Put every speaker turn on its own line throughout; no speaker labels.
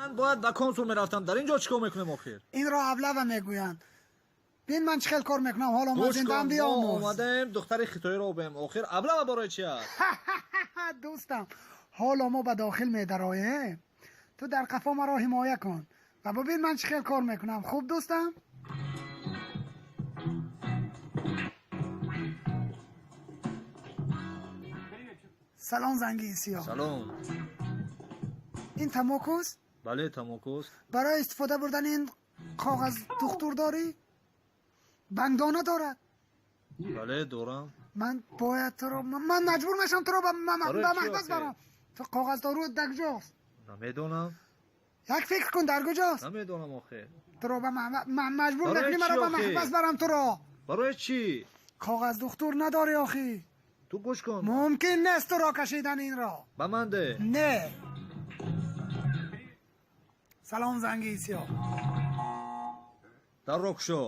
Ман бояд ба консул мерафтам. Дар ин ҷо чӣ кор мекунем охир?
Инро аблава мегӯянд. Бин ман чӣ хел кор мекунам, ҳоло ман
Гӯш
зиндаам
кун, мо
биомӯз.
омадаем духтари хитоиро обем. Охир аблава барои чи аст?
Дӯстам, ҳоло мо ба дохил медароем. Ту дар қафо маро ҳимоя кун ва бубин ман чӣ хел кор мекунам. Хуб, дӯстам? Салом, зангии сиёҳ.
Салом.
Ин тамокуст?
Бале, тамокуст.
Барои истифода бурдани ин коғаз духтур дорӣ? Бангдона дорад?
Бале, дорам.
Ман бояд туро, ман маҷбур мешавам туро ба
Барои
ба
чӣ
маҳбас
охир?
барам. Ту коғаздору дар куҷост?
Намедонам.
Як фикр кун, дар куҷост?
Намедонам охир.
Туро ба маҷбур
Барои
мекунӣ
чӣ
маро ба
охир?
маҳбас барам туро.
Барои чӣ?
Коғаз духтур надорӣ охӣ.
Ту гӯш кун.
Мумкин нест туро кашидан инро.
Ба ман де.
Не. Салом, зангии сиёҳ.
Дарро кушо.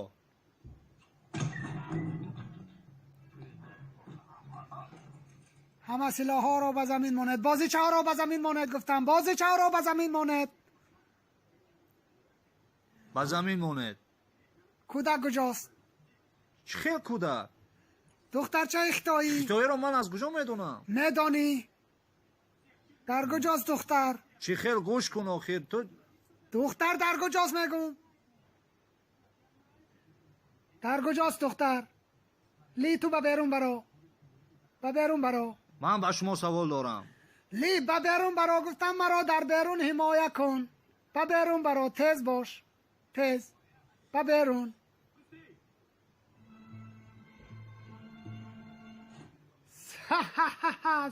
Ҳама силоҳҳоро ба замин монед. Бозичаҳоро ба замин монед, гуфтам. Бозичаҳоро ба замин монед.
Ба замин монед.
Кӯдак куҷост?
Чӣ хел кӯдак?
Духтарчаи хитоӣ.
Хитоиро ман аз куҷо медонам?
Медонӣ. Дар куҷост духтар?
Чӣ хел, гӯш кун охир, ту
Духтар дар куҷост, мегӯм. Дар куҷост духтар? Ли, ту ба берун баро. Ба берун баро.
Ман ба шумо савол дорам.
Ли, ба берун баро, гуфтам. Маро дар берун ҳимоя кун. Ба берун баро, тез бош. Тез. Ба берун.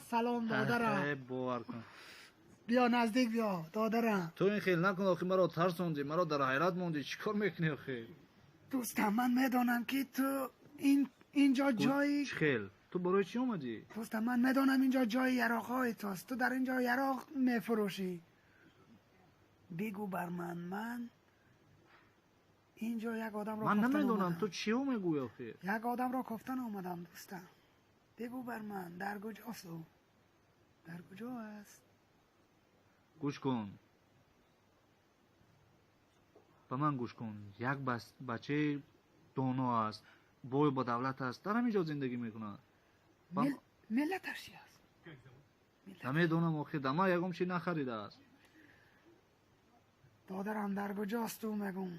Салом, додарам.
Э, бовар кун.
Биё наздик, биё, додарам.
Ту ин хел накун охир, маро тарсондӣ, маро дар ҳайрат мондӣ. Чӣ кор мекунӣ охир?
Дӯстам, ман медонам, ки ту ин инҷо ҷои
Чӣ хел? Ту барои чӣ омадӣ?
Дӯстам, ман медонам, инҷо ҷои яроқҳои туст. Ту дар инҷо яроқ мефурӯшӣ. Бигӯ бар ман, ман инҷо як одамро
Ман
кофтан
намедонам,
омадам.
ту чиҳо мегӯӣ охир?
Як одамро кофтан омадам, дӯстам. Бигӯ бар ман, дар куҷост ӯ? Дар куҷо аст?
Гӯш кун, ба ман гӯш кун. Як бачаи доно аст, бой ба давлат аст, дар ҳамин ҷо зиндагӣ мекунад.
Миллаташ чи аст?
Намедонам охир, дар ман ягон чи нахаридааст.
Додарам, дар куҷост ӯ, мегӯм.